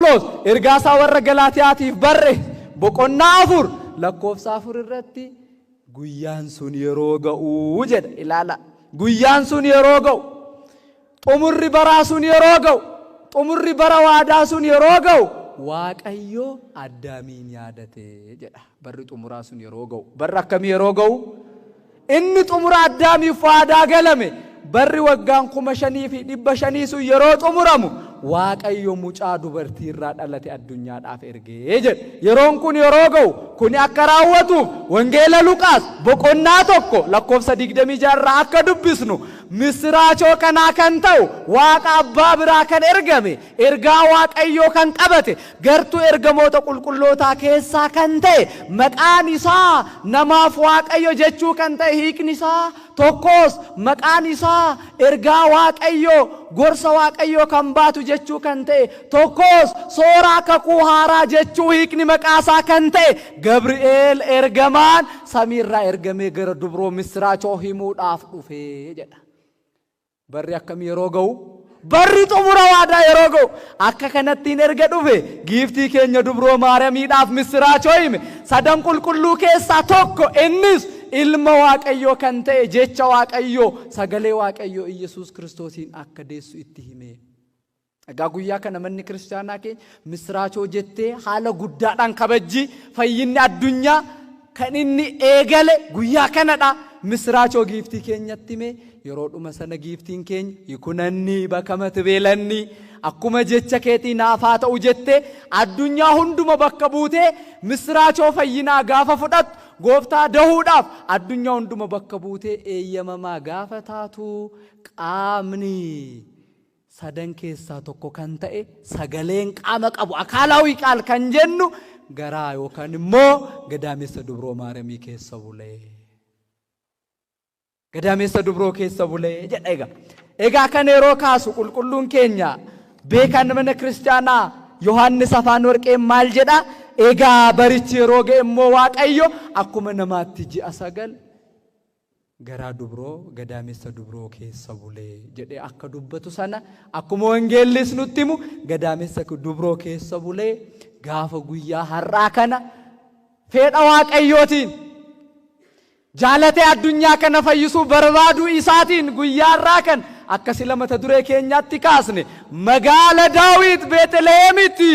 Phaawulos ergaa isaa warra Galaatiyaatiif barre boqonnaa 4 lakkoofsa 4 irratti, guyyaan sun yeroo ga'uu jedha. Ilaala, guyyaan sun yeroo ga'u, xumurri baraa sun yeroo ga'u, xumurri bara waadaa sun yeroo ga'u, Waaqayyo Addaamiin yaadate jedha. Barri xumuraa sun yeroo ga'u, barri akkamii yeroo ga'u? Inni xumura Addaamiif waadaa galame, barri waggaan 5500 sun yeroo xumuramu, Waaqayyo mucaa dubartii irraa dhalate addunyaadhaaf ergee jedha. Yeroon kun yeroo ga'u, kuni akka raawwatuuf, Wangeela Luqaas boqonnaa 1 lakkoofsa 26 irraa akka dubbisnu, misiraachoo kanaa kan ta'u Waaqa Abbaa biraa kan ergame, ergaa Waaqayyoo kan qabate, gartuu ergamoota qulqullootaa keessaa kan ta'e, maqaan isaa namaaf Waaqayyo jechuu kan ta'e, hiikni isaa tokkos maqaan isaa ergaa Waaqayyoo, gorsa Waaqayyoo kan baatu jechuu kan ta'e, tokkos sooraa kakuu haaraa jechuu hiikni maqaa isaa kan ta'e, Gabri'eel ergamaan samiirraa ergamee gara dubroo misiraachoo himuudhaaf dhufee jedha. Barri akkamii yeroo ga'u? Barri xumura waadaa yeroo ga'u. Akka kanattiin erga dhufe, giiftii keenya dubroo Maariyamiidhaaf misiraachoo hime. Sadan qulqulluu keessaa tokko, innis ilma Waaqayyoo kan ta'e, jecha Waaqayyoo, sagalee Waaqayyoo Iyyasuus Kiristoosiin akka deessu itti hime. Egaa guyyaa kana manni kiristaanaa keenya misiraachoo jettee haala guddaadhaan kabajji. Fayyinni addunyaa kan inni eegale guyyaa kanadha. Misiraachoo giiftii keenyatti hime. Yeroo dhuma sana giiftiin keenya "ይኩነኒ በከመ ትቤለኒ", akkuma jecha keetii naaf haa ta'u jettee, addunyaa hunduma bakka buutee misiraachoo fayyinaa gaafa fudhattu, gooftaa dahuudhaaf addunyaa hunduma bakka buutee eeyyamamaa gaafa taatu, qaamni sadan keessaa tokko kan ta'e, sagaleen qaama qabu, አካላዊ ቃል kan jennu, garaa yookaan immoo gadaamessa dubroo Maaramii keessa bulee. Gadaamessa dubroo keessa bulee jedha egaa. Egaa kan yeroo kaasu qulqulluun keenya beekan mana kiristaanaa Yohaannis Afaan Warqeen maal jedha? Egaa barichi yeroo ga'e immoo Waaqayyo akkuma namaatti ji'a 9 garaa dubroo, gadaamessa dubroo keessa bulee jedhee akka dubbatu sana, akkuma wangeellis nutti himu, gadaamessa dubroo keessa bulee gaafa guyyaa har'aa kana fedha Waaqayyootiin jaalatee addunyaa kana fayyisuu barbaaduu isaatiin guyyaa har'aa kan akka sila mata duree keenyaatti kaasne magaala Daawit Beetlehemitti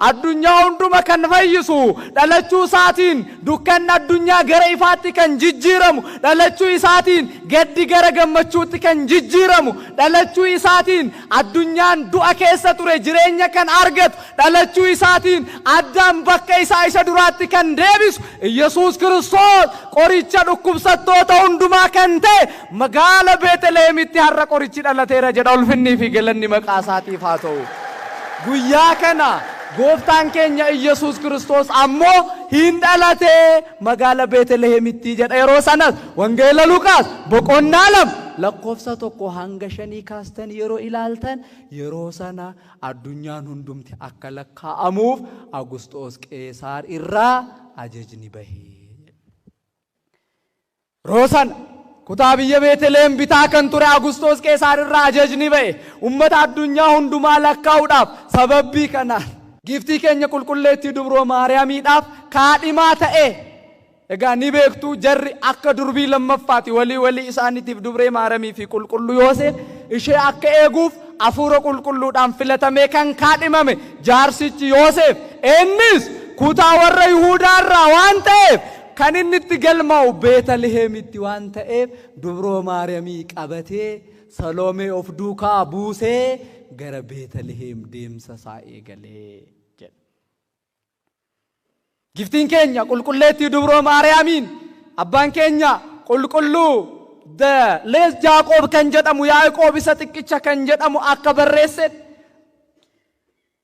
addunyaa hunduma kan fayyisu dhalachuu isaatiin, dukkanni addunyaa gara ifaatti kan jijjiiramu dhalachuu isaatiin, gaddi gara gammachuutti kan jijjiiramu dhalachuu isaatiin, addunyaan du'a keessa ture jireenya kan argatu dhalachuu isaatiin, Addaam bakka isaa isa duraatti kan deebisu Iyyasuus Kiristoos, qoricha dhukkubsattoota hundumaa kan ta'e, magaala Beetlehemitti har'a qorichi dhalateera jedha. Ulfinnii fi galanni maqaa isaatiif haa ta'u. Guyyaa kana gooftaan keenya Iyyasuus Kiristoos ammoo hin dhalatee magaala Beetlehemitti jedha. Yeroo sanas Wangeela Luqaas boqonnaa 2 lakkoofsa 1 hanga 5 kaastan yeroo ilaaltan, yeroo sana addunyaan hundumti akka lakkaa'amuuf Agusxoos Qeesaar irraa ajajni bahee. Yeroo sana kutaa biyya Beetlehem bitaa kan ture Agusxoos Qeesaar irraa ajajni ba'e ummata addunyaa hundumaa lakkaa'uudhaaf. Sababbii kanaan giiftii keenya qulqulleettii dubroo Maariyaamiidhaaf kaadhimaa ta'e. Egaa ni beektu, jarri akka durbii lammaffaati walii walii isaaniitiif. Dubree Maaramii fi qulqulluu Yoosef ishee akka eeguuf hafuura qulqulluudhaan filatamee kan kaadhimame jaarsichi Yoosef, innis kutaa warra Yihuudaa irraa waan ta'eef, kan inni itti galmaa'u Beetalihemitti waan ta'eef, dubroo Maariyaamii qabatee, Saloomee of duukaa buusee gara Beetaliheem deemsa isaa eegalee jedha. Giftiin keenya qulqulleettii dubroo Maariyaamiin abbaan keenya qulqulluu Lees Jaaqoob kan jedhamu, Yaaqoob isa xiqqicha kan jedhamu akka barreesse,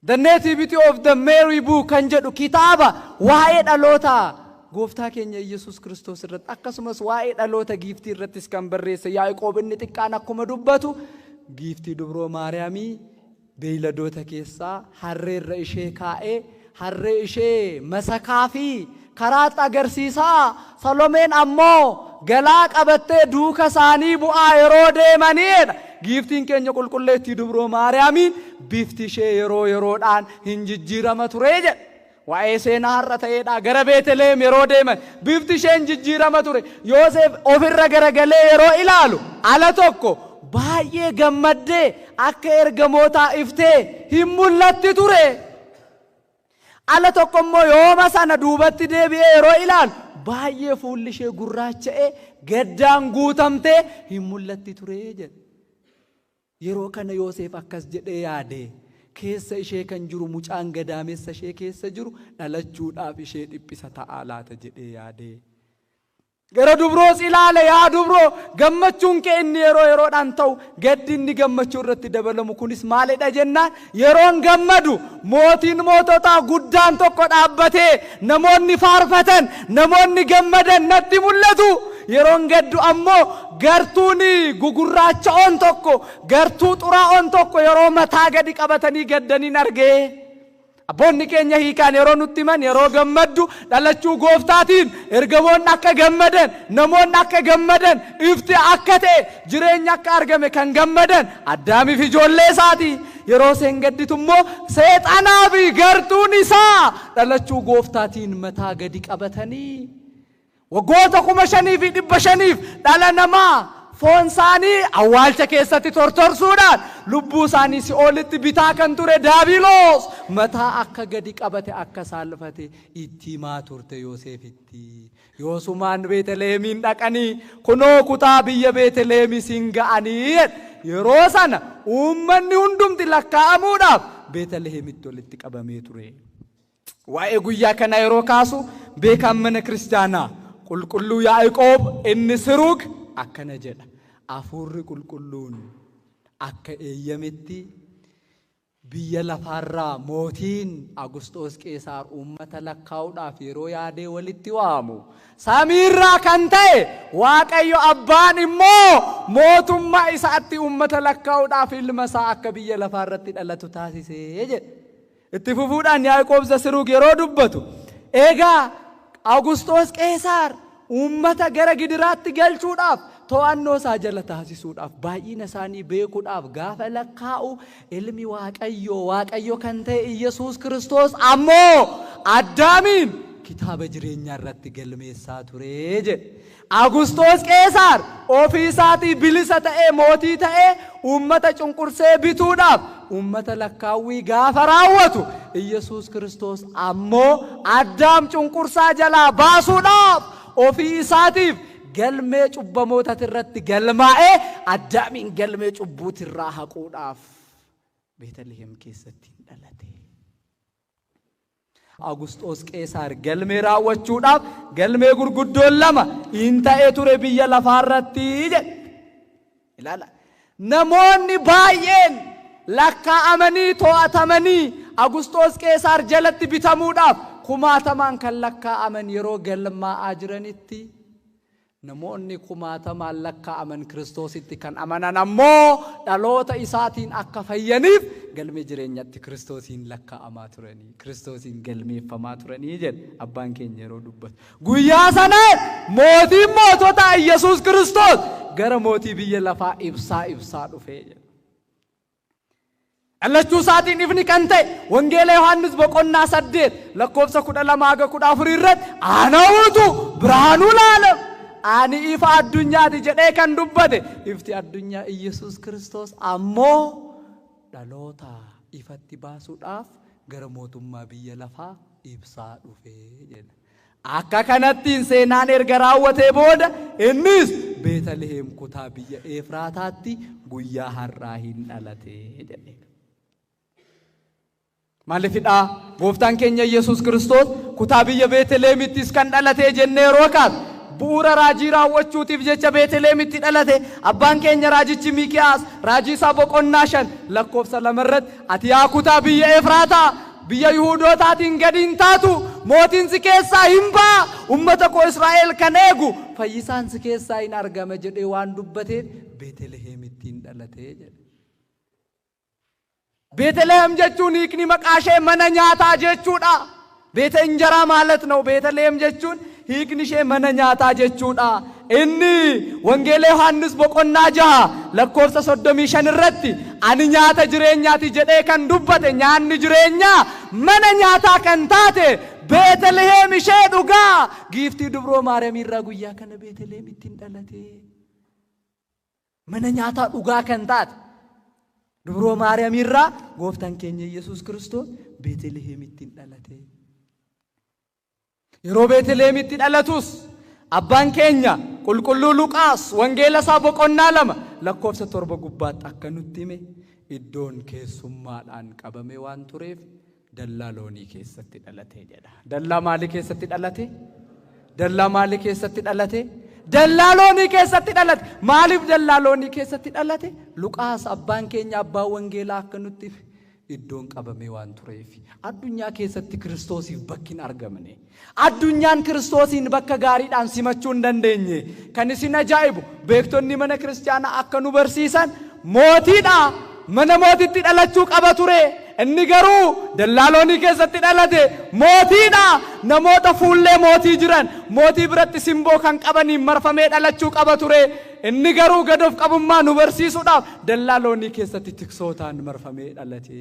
The Nativity of the Mary Book kan jedhu kitaaba waa'ee dhaloota gooftaa keenya Iyyasuus Kiristoos irratti, akkasumas waa'ee dhaloota giiftii irrattis kan barreesse Yaaqoob inni xiqqaan akkuma dubbatu, giiftii dubroo Maariyaamii beeyladoota keessaa harreerra ishee kaa'ee, harree ishee masakaa fi karaatti agarsiisaa, Salomeen ammoo galaa qabattee duuka isaanii bu'aa yeroo deemaniidha. Giiftiin keenya qulqulleettii Dubroo Maariyaamiin bifti ishee yeroo yeroodhaan hin jijjiirama ture jedha. Waa'ee seenaa har'a ta'eedha. Gara Beetelehem yeroo deeman bifti ishee hin jijjiirama ture. Yoosef ofirra garagalee yeroo ilaalu ala tokko baay'ee gammaddee akka ergamootaa iftee hin mul'atti ture. Ala tokko immoo yooma sana duubatti deebi'ee yeroo ilaalu baay'ee fuulli ishee gurraacha'ee gaddaan guutamtee hin mul'atti ture jedha. Yeroo kana Yoosef akkas jedhee yaade, keessa ishee kan jiru mucaan gadaamessa ishee keessa jiru dhalachuudhaaf ishee dhiphisa ta'aa laata jedhee yaade. Gara Dubroos ilaale, yaa Dubroo, gammachuun kee inni yeroo yeroodhaan ta'u gaddi inni gammachuu irratti dabalamu kunis maalidha jennaan, yeroon gammadu mootiin moototaa guddaan tokko dhaabbatee namoonni faarfatan, namoonni gammadan natti mul'atu. Yeroon gaddu ammoo gartuun gugurraacha'oon tokko, gartuu xuraa'oon tokko yeroo mataa gadi qabatanii gaddaniin argee. Abboonni keenya hiikaan yeroo nutti himan, yeroo gammaddu dhalachuu gooftaatiin ergamoonni akka gammadan, namoonni akka gammadan, ifti akka ta'e, jireenya akka argame kan gammadan Addaamiif ijoollee isaati. Yeroo isheen gadditu immoo seexanaa fi gartuun isaa dhalachuu gooftaatiin mataa gadi qabatanii waggoota 5,500f dhala namaa foon isaanii awwaalcha keessatti tortorsuudhaan lubbuu isaanii si'oolitti bitaa kan ture Daabiloos mataa akka gadi qabate, akka saalfate itti himaa turte Yoosefitti. Yoosumaan Beetelehemiin dhaqanii kunoo kutaa biyya Beetelehem isin ga'anii. Yeroo sana uummanni hundumti lakkaa'amuudhaaf Beetelehemitti walitti qabamee ture. Waa'ee guyyaa kana yeroo kaasu beekaan mana kiristaanaa qulqulluu Yaaqoob inni Siruug akkana jedha. Hafuurri qulqulluun akka eeyyametti biyya lafaarraa mootiin Agusxoos Qeesaar uummata lakkaa'uudhaaf yeroo yaadee walitti waamu, samiirraa kan ta'e Waaqayyo Abbaan immoo mootummaa isaatti uummata lakkaa'uudhaaf ilma isaa akka biyya lafaarratti dhalatu taasisee jedha. Itti fufuudhaan Yaaqoob Zasiruug yeroo dubbatu, egaa Agusxoos Qeesaar uummata gara gidiraatti galchuudhaaf, to'annoo isaa jala taasisuudhaaf, baay'ina isaanii beekuudhaaf gaafa lakkaa'u, ilmi Waaqayyoo, Waaqayyo kan ta'e Iyyasuus Kiristoos ammoo Addaamiin kitaaba jireenyaa irratti galmeessaa ture jedhe. Agusxoos Qeesaar ofii isaatii bilisa ta'ee mootii ta'ee uummata cunqursee bituudhaaf uummata lakkaawwii gaafa raawwatu, Iyyasuus Kiristoos ammoo Addaam cunqursaa jalaa baasuudhaaf ofii isaatiif galmee cubbamootaati irratti galmaa'ee Addaamiin galmee cubbuutirraa haquudhaaf Beetaliheem keessatti hin dhalate. Agusxoos Qeesaar galmee raawwachuudhaaf galmee gurguddoon lama hin ta'ee ture biyya lafaarratti jedhe. Ilaala. Namoonni baay'een lakkaa'amanii to'atamanii Agusxoos Qeesaar jalatti bitamuudhaaf kumaatamaan kan lakkaa'aman yeroo galmaa'aa jiranitti, namoonni kumaatamaan lakkaa'aman Kiristoositti kan amanan ammoo dhaloota isaatiin akka fayyaniif galmee jireenyatti Kiristoosiin lakkaa'amaa turanii, Kiristoosiin galmeeffamaa turanii jedha abbaan keenya yeroo dubbatu. Guyyaa sana mootiin moototaa Iyyasuus Kiristoos gara mootii biyya lafaa ibsaa ibsaa dhufee jedha. Dhalachuu isaatiin ifni kan ta'e Wangeela Yohaannis boqonnaa 8 lakkoofsa 12 haga 14 irratti "Ana wuutu birhaanu la'alam", ani ifa addunyaati jedhee kan dubbate ifti addunyaa Iyyasuus Kiristoos ammoo dhaloota ifatti baasuudhaaf gara mootummaa biyya lafaa ibsaa dhufee jedha. Akka kanattiin seenaan erga raawwatee booda innis Beetaliheem kutaa biyya Efraataatti guyyaa har'aa hin dhalate jedhe. Maaliifidhaa gooftaan keenya Yesuus Kiristoos kutaa biyya Beetaliheemittis kan dhalate jennee yeroo kaasu, bu'uura raajii raawwachuutiif jecha Beetaliheemitti dhalate. Abbaan keenya raajichi Miikiyaas raajii isaa boqonnaa 5 lakkoofsa 2 irratti, "Ati yaa kutaa biyya Efraataa, biyya Yihuudootaatiin gadi hin taatu, mootiin si keessaa hin ba'a, ummata koo Israa'el kan eegu fayyisaan si keessaa hin argama" jedhee waan dubbateef Beetaliheemittiin dhalate jedhe. Beetaliheem jechuun hiikni maqaa ishee mana nyaataa jechuudha. ቤተ እንጀራ ማለት ነው። Beetaliheem jechuun hiikni ishee mana nyaataa jechuudha. Inni Wangeela Yohaannis boqonnaa 6 lakkoofsa 35 irratti ani nyaata jireenyaati jedhee kan dubbate nyaanni jireenyaa mana nyaataa kan taate Beetliheem ishee dhugaa giiftii dubroo Maariyaam irraa guyyaa kana Beetliheem ittiin dhalate. Mana nyaataa dhugaa kan taate dubroo Maariyaam irraa gooftaan keenya Yesuus Kiristoos Beetliheem ittiin dhalate. Yeroo Beetliheemitti dhalatus abbaan keenya qulqulluu Luqaas wangeela isaa boqonnaa 2 lakkoofsa 7 gubbaatti akka nutti hime iddoon keessummaadhaan qabame waan tureef dallaa loonii keessatti dhalate jedha. Dallaa maalii keessatti dhalate? Dallaa maalii keessatti dhalate? Dallaa loonii keessatti dhalate. Maaliif dallaa loonii keessatti dhalate? Luqaas abbaan keenya abbaan wangeelaa akka nutti hime iddoon qabame waan tureef addunyaa keessatti Kiristoosiif bakki hin argamne. Addunyaan Kiristoosiin bakka gaariidhaan simachuu hin dandeenye. Kan isin ajaa'ibu beektonni mana kiristaanaa akka nu barsiisan mootiidha. Mana mootitti dhalachuu qaba ture. Inni garuu dallaa loonii keessatti dhalate. Mootiidha. Namoota fuullee mootii jiran mootii biratti simboo kan qabaniin marfamee dhalachuu qaba ture. Inni garuu gad of qabummaa nu barsiisuudhaaf dallaa loonii keessatti tiksootaan marfamee dhalate.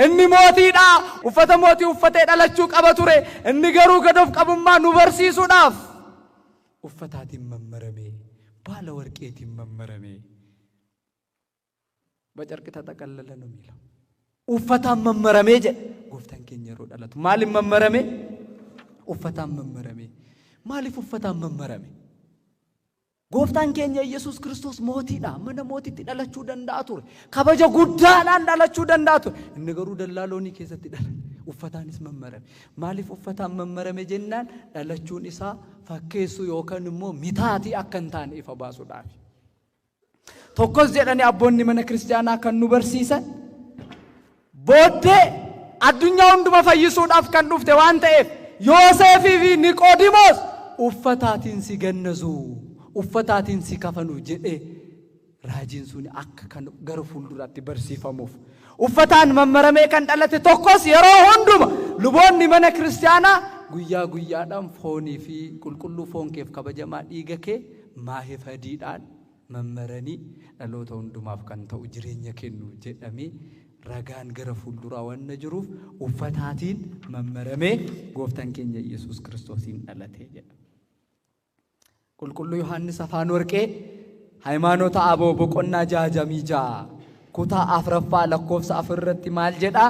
Inni mootiidha. Uffata mootii uffatee dhalachuu qaba ture. Inni garuu gad of qabummaa nu barsiisuudhaaf uffataatiin mammarame, baala warqeetiin mammarame. በጨርቅ ተጠቀለለ ነው የሚለው። Uffataan mammaramee jedha gooftaan keenya yeroo dhalatu. Maaliif mammarame? Uffataan mammarame. Maaliif uffataan mammarame? Gooftaan keenya Yesuus Kiristoos mootiidha. Mana mootiitti dhalachuu danda'a ture. Kabaja guddaadhaan dhalachuu danda'a ture. Inni garuu dallaa loonii keessatti dhalate. Uffataanis mammarame. Maaliif uffataan mammarame jennaan dhalachuun isaa fakkeessuu yookaan immoo mitaatii akka hin taane ifa baasuudhaaf. Tokkos jedhanii abboonni mana kiristaanaa kan nu barsiisan booddee addunyaa hunduma fayyisuudhaaf kan dhufte waan ta'eef Yoosefii fi Niqoodimoos uffataatiin si gannazu, uffataatiin si kafanu jedhee raajiin sun akka kan gara fuulduraatti barsiifamuuf. Uffataan mammaramee kan dhalate tokkos yeroo hunduma luboonni mana kiristaanaa guyyaa guyyaadhaan foonii fi qulqulluu foon keef kabajamaa dhiiga kee maahifadiidhaan mammaranii dhaloota hundumaaf kan ta'u jireenya kennu jedhamee ragaan gara fuulduraa wanna jiruuf uffataatiin mammaramee gooftaan keenya Yesuus Kiristoosiin dhalate jedha. Qulqulluu Yohaannis Afaan Warqee Hayimaanota Aboo boqonnaa 66 kutaa 4ffaa lakkoofsa 4 irratti maal jedha?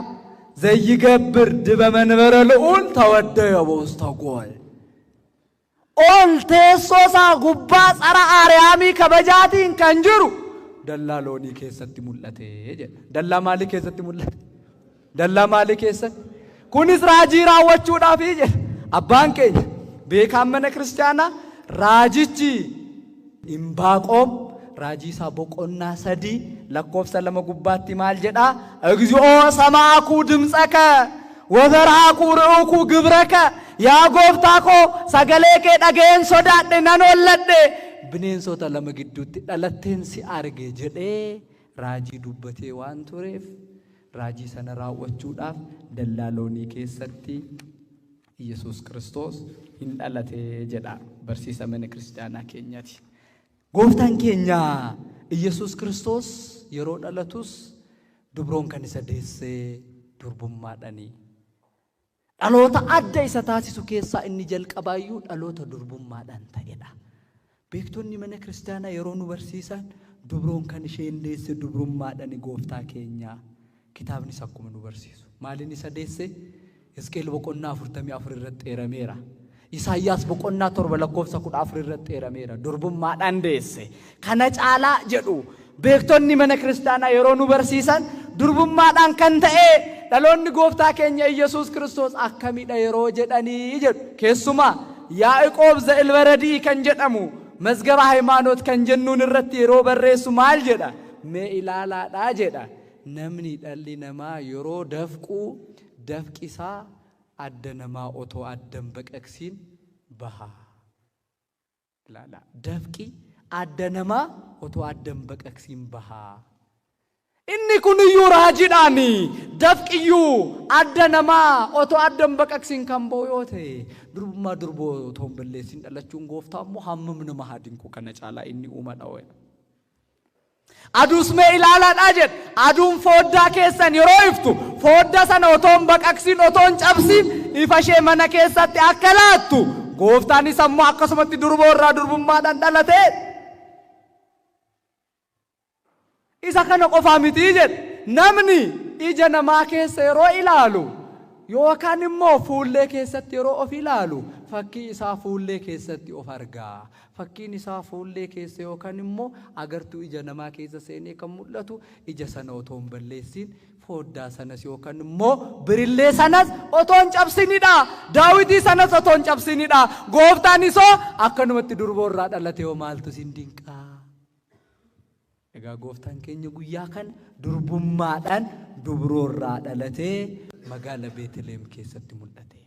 ዘይገብር ድበ መንበረ ልዑል ተወደየ በውስተ ጎል። Ol teessoo isaa gubbaa tsara Aariyaamii kabajaatiin kan jiru dallaa loonii keessatti mul'ate jedha. Dallaa maalii keessatti mul'ate? Dallaa maalii keessatti? Kunis raajii raawwachuudhaaf jedha. Abbaan keenya beekaan mana kiristaanaa raajichi Imbaaqoom raajii isaa boqonnaa 3 lakkoofsa 2 gubbaatti maal jedha? እግዚኦ ሰማዕኩ ድምፀከ ወበርሃኩ ርኡኩ ግብረከ። Yaa gooftaa koo sagalee kee dhaga'een sodaadhe nan holladhe bineensota lama gidduutti dhalatteen si arge jedhee raajii dubbatee waan tureef raajii sana raawwachuudhaaf dallaa loonii keessatti Yesuus Kiristoos hin dhalate jedha barsiisa mana kiristaanaa keenyaati. Gooftaan keenya Yesuus Kiristoos yeroo dhalatus dubroon kan isa deessee durbummaadhaani. Dhaloota adda isa taasisu keessaa inni jalqabaayyuu dhaloota durbummaadhaan ta'edha. Beektonni mana kiristaanaa yeroo nu barsiisan dubroon kan isheen deesse dubrummaadhaan gooftaa keenya. Kitaabnis akkuma nu barsiisu. Maaliin isa deesse? Hisqeel boqonnaa 44 irratti eerameera. Isaayyaas boqonnaa 7 lakkoofsa 14 irratti eerameera. Durbummaadhaan deesse. Kana caalaa jedhu beektonni mana kiristaanaa yeroo nu barsiisan durbummaadhaan kan ta'e dhaloonni gooftaa keenya Yesuus Kiristoos akkamidha yeroo jedhanii jedhu. Keessumaa Yaaqoob Za'ilbaradii kan jedhamu mazgaba hayimaanoot kan jennuun irratti yeroo barreessu maal jedha? Mee ilaalaadhaa jedha. Namni dhalli namaa yeroo dafquu dafqisaa adda namaa otoo addan baqaqsiin baha. Ilaala. Dafqi adda namaa otoo addan baqaqsiin baha. Inni kun iyyuu raajiidhaan dafqiyyuu adda namaa otoo adda hin baqaqsiin kan ba'u yoo ta'e, durbummaa durboo otoo hin balleessin dhalachuun gooftaa immoo hammam nama haa dinqu! Kana caalaa inni uumadha wayya. Aduus mee ilaalaadhaa jedha. Aduun fooddaa keessan yeroo iftu, fooddaa sana otoo hin baqaqsiin, otoo hin cabsiin ifa ishee mana keessatti akka laattu, gooftaanis ammoo akkasumatti durboo irraa durbummaadhaan dhalate. Isa kana qofaa mitii jedha. Namni ija namaa keessa yeroo ilaalu yookaan immoo fuullee keessatti yeroo of ilaalu, fakkii isaa fuullee keessatti of argaa. Fakkiin isaa fuullee keessa yookaan immoo agartuu ija namaa keessa seenee kan mul'atu, ija sana otoo hin balleessin, fooddaa sanas yookaan immoo birillee sanas otoo hin cabsinidha. Daawitii sanas otoo hin cabsinidha. Gooftaan isoo akkanumatti durboo irraa dhalate yoo maaltu isin dinqaa? Egaa gooftaan keenya guyyaa kana durbummaadhaan dubroo irraa dhalatee magaala Beetlehem keessatti mul'ate.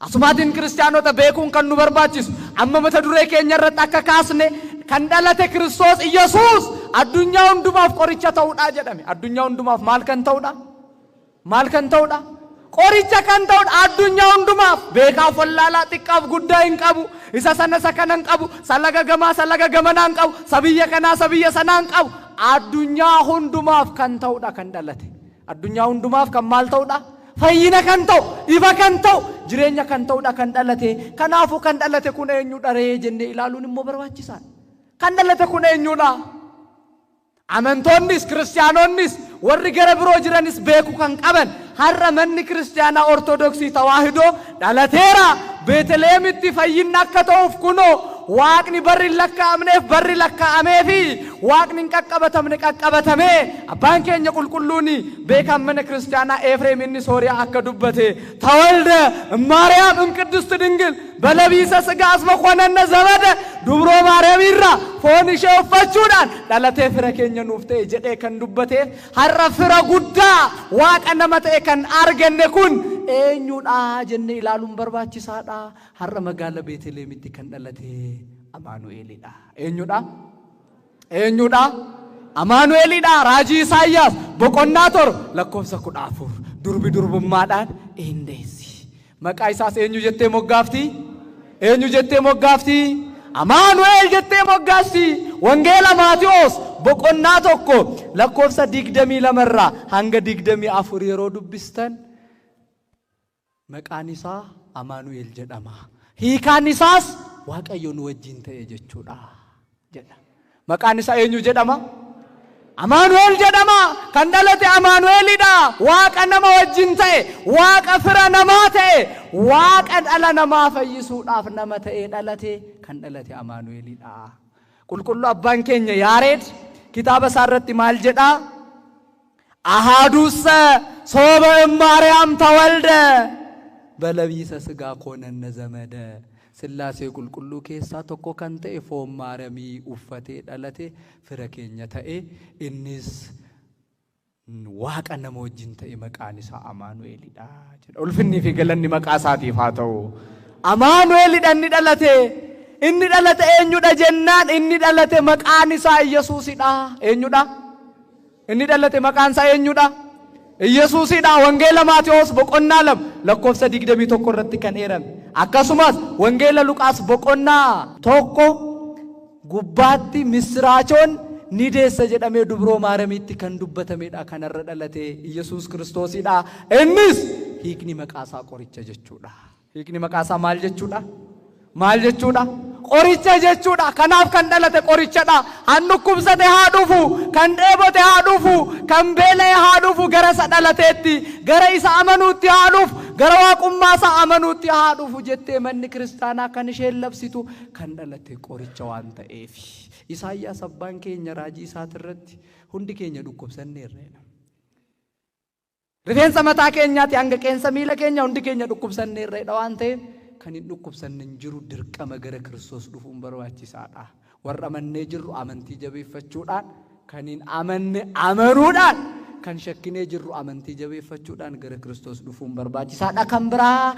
Asumaatiin kiristaanota beekuun kan nu barbaachisu, amma mata duree keenya irratti akka kaasne, kan dhalate Kiristoos Iyyasuus addunyaa hundumaaf qoricha ta'uudha jedhame. Addunyaa hundumaaf maal kan ta'uudha? Maal kan ta'uudha? Qoricha kan ta'uudha addunyaa hundumaaf. Beekaaf wallaalaa, xiqqaaf guddaa hin qabu. Isa sana isa kana hin qabu. Salaga gamaa salaga gamanaa hin qabu. Sabiyya kanaa sabiyya sanaa hin qabu. Addunyaa hundumaaf kan ta'uudha kan dhalate. Addunyaa hundumaaf kan maal ta'uudha? Fayyina kan ta'u, ifa kan ta'u, jireenya kan ta'uudha kan dhalate. Kanaafuu kan dhalate kun eenyudha ree jennee ilaaluun immoo barbaachisaadha. Kan dhalate kun eenyudha? Amantoonnis, kiristaanonnis, warri gara biroo jiranis beeku kan qaban, har'a manni kiristaanaa Ortodoksii Tawaahidoo dhalateera, Beetlehemitti fayyinni akka ta'uuf kunoo Waaqni barri hin lakkaa'amneef barri lakkaa'amee fi Waaqni hin qaqqabatamne qaqqabatamee, abbaan keenya qulqulluun beekaan mana kiristaanaa Efreem inni Sooriyaa akka dubbate, "ተወልደ እማርያም እምቅድስት ድንግል በለቢሰ ሥጋ እስመ ኮነነ ዘመደ", dubroo Maariyaam irraa foon ishee uffachuudhaan dhalatee fira keenya nuuf ta'e jedhee kan dubbateef, har'a fira guddaa Waaqa nama ta'e kan arganne kun eenyudha jennee ilaaluun barbaachisaadha. Har'a magaala Beetlehemitti kan dhalate Amaanu'eelidha. Eenyudha? Eenyudha? Amaanu'eelidha. Raajii Isaayyaas boqonnaa 7 lakkoofsa 14, "Durbi durbummaadhaan hin deessi. Maqaa isaas eenyu jettee moggaafti? Eenyu jettee moggaafti? Amaanu'eel jettee moggaasti." Wangeela Maatiyoos boqonnaa 1 lakkoofsa 22 irraa hanga 24 yeroo dubbistan, maqaan isaa Amaanu'eel jedhama. Hiikaan isaas Waaqayyo nu wajjin ta'e jechuudha jedha. Maqaan isaa eenyu jedhama? Amaanu'eel jedhama. Kan dhalate Amaanu'eelidha. Waaqa nama wajjin ta'e, Waaqa fira namaa ta'e, Waaqa dhala namaa fayyisuudhaaf nama ta'ee dhalate, kan dhalate Amaanu'eelidha. Qulqulluu abbaan keenya Yaareed kitaaba isaa irratti maal jedhaa? "አሃዱሰ ሶበ እማርያም ተወልደ በለቢሰ ሥጋ ኮነነ ዘመደ", Sillaasee qulqulluu keessaa tokko kan ta'e foon Maaramii uffatee dhalate, fira keenya ta'e, innis Waaqa nama wajjin ta'e, maqaan isaa Amaanu'eelidha jedha. Ulfinnii fi galanni maqaa isaatiif haa ta'u. Amaanu'eelidha inni dhalate. Inni dhalate eenyudha jennaan, inni dhalate maqaan isaa Iyyasuusidha. Eenyudha? Inni dhalate maqaan isaa eenyudha? Iyyasuusidha. Wangeela Maatewos boqonnaa 2 lakkoofsa 21 irratti kan eerame. Akkasumas Wangeela Luqaas boqonnaa 1 gubbaatti misiraachoon ni deessa jedhamee dubroo Maaramiitti kan dubbatamedha. Kanarra dhalate Iyyasuus Kiristoosidha. Innis hiikni maqaa isaa qoricha jechuudha. Hiikni maqaa isaa maal jechuudha? Maal jechuudha? Qoricha jechuudha. Kanaaf kan dhalate qorichadha. Han dhukkubsate haa dhufu, kan dheebote haa dhufu, kan beela'e haa dhufu, gara isa dhalateetti, gara isa amanuutti haa dhufu, gara waaqummaa isaa amanuutti haa dhufu jettee manni kiristaanaa kan isheen labsitu kan dhalate qoricha waan ta'eef. Isaayyaas abbaan keenya raajii isaatirratti, "Hundi keenya dhukkubsanneerra. Rifeensa mataa keenyaati hanga qeensa miila keenya hundi keenya dhukkubsanneerra" waan ta'eef, kan hin dhukkubsanne hin jiru. Dirqama gara Kiristoos dhufuun barbaachisaadha. Warra amannee jirru amantii jabeeffachuudhaan, kan hin amanne amanuudhaan, kan shakkinee jirru amantii jabeeffachuudhaan gara Kiristoos dhufuun barbaachisaadha. Kan biraa